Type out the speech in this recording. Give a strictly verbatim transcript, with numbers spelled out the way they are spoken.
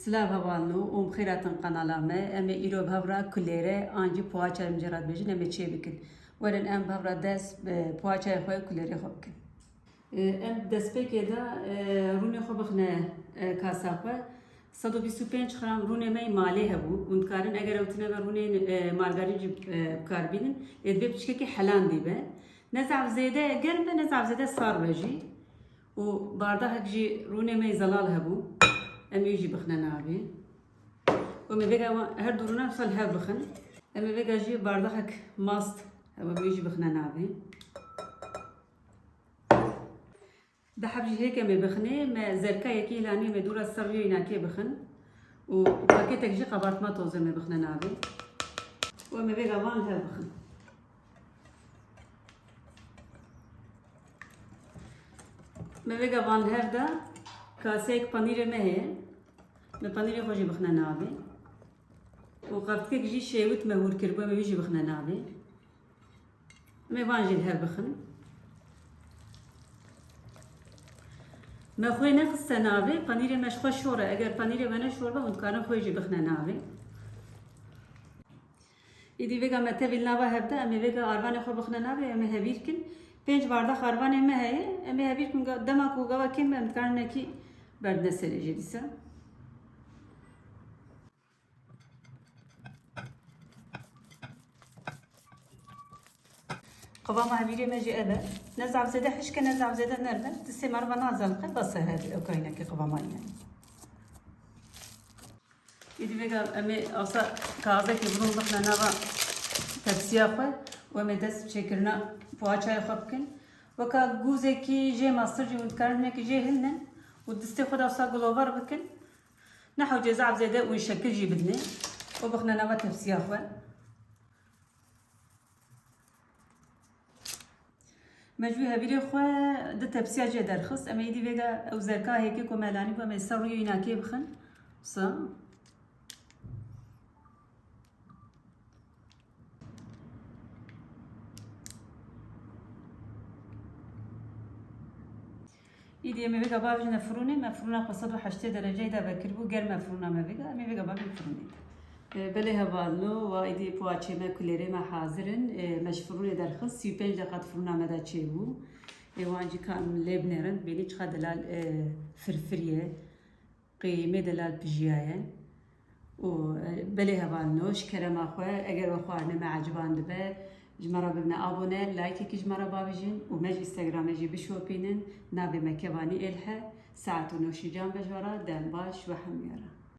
Silav hevalno û bi xêr hatin qenala me. Em ê îro bi hev re kulêre an jî poğaça em jê re dibêjin, em ê çê bikin. Werin em bi hev re dest bi poğaçayê xwe, kulêrê xwe bikin. E, em destpêkê de, e, rûnê xwe bixine, e, kasa xwe. Sed û bîst û pênc gram rûnê me yê malê hebû. Hûn dikarin eger ew tune be rûnê, e, margarîn jî, e, bi kar bînin. Lê divê piçkekî helandî be. Ne zaf zêde germ be, ne zaf zêde sar be jî. Û bardahek jî rûnê me yê zelal hebû. Em ê wî jî bixine navê. Û em ê vêga wan her du rûna wisa li hev bixin. Em ê vêga jî bardahek mast hebû, em ê wî jî bixine navê. Du heb jî hêk em ê bixinê, me zerka yekî hilanî, em ê dû re ser rûyê înakê bixin. Û pakêtek jî kabartma tozê em ê bixine navê. Û em ê vêga van li hev bixin. Me vêga van li hev da, kaseyek panîrê me heye. Me panîrê xwe jî bixine navê. Û qeftikek jî şêwit me hûr kiribû, em ê wî jî bixine navê. Em ê van jî li hev bixin. Me xwê nexiste navê, panîrê me ji xwe şor e. Eger panîrê we ne şor be, hûn dikarin xwê jî bixine navê. Îdî vêga me tevî li nava hev de, em ê vêga arvanê xwe bixine navê, em ê hevîr kin. Pênc bardax arvanê me heye, em ê hevîr kin, ga-, dema ku gava kêm be, em dikarin hinekî berdine serê jê dîsa. Qivama hevîrê me jî ev e. Ne zaf zêde hişk e, ne zaf zêde nerm e. Distê meriva nazaniqe, bes e her ew kaynekê qivama îne. Îdî vêga em ê asa kaxizekê bi rûn bixine nava tepsiya xwe û em ê dest bi çêkirina poğaçayê xwe bikin. Weka gûzekî jê mestir jî hûn dikarin hinekî jê hilnin û distê xwe de asa gulover bikin. Nehewce zaf zêde wî şekil jî bidinê û bixine nava tepsiya xwe. Me ji wî hevîrê xwe di tepsiya jê derxist. Em ê îdî vêga ew zerka hêkê ku me lanî bû, em ê ser rûyê înakê bixin. Wisa. Îdî em ê vêga bavêjine firûnê, me firûna xwe sed û heştê dereceyê de vekiribû, germ e firûna me vêga, em ê vêga bavêjin firûnê de. E, belê hevalno, wa îdî poğaçê me, kulêrê me hazir in. E, me ji firûnê derxist, sî û pênc deqa di firûna me de çêbû. E, wan jî ka em lê binêrin, bênî çiqa delal, e, firfirî ye. Qîmê delal pijiyaye. Û, e, belê hevalno, ji kerema xwe, eger we xwarinê me ecibandibe, ji me re bibine abone, likeekî ji me re bavêjin û me ji Instagramê jî bişopînin, navê me Kevanî Êlhe, saet û noşîcan be ji we re, dem baş we hemûya re.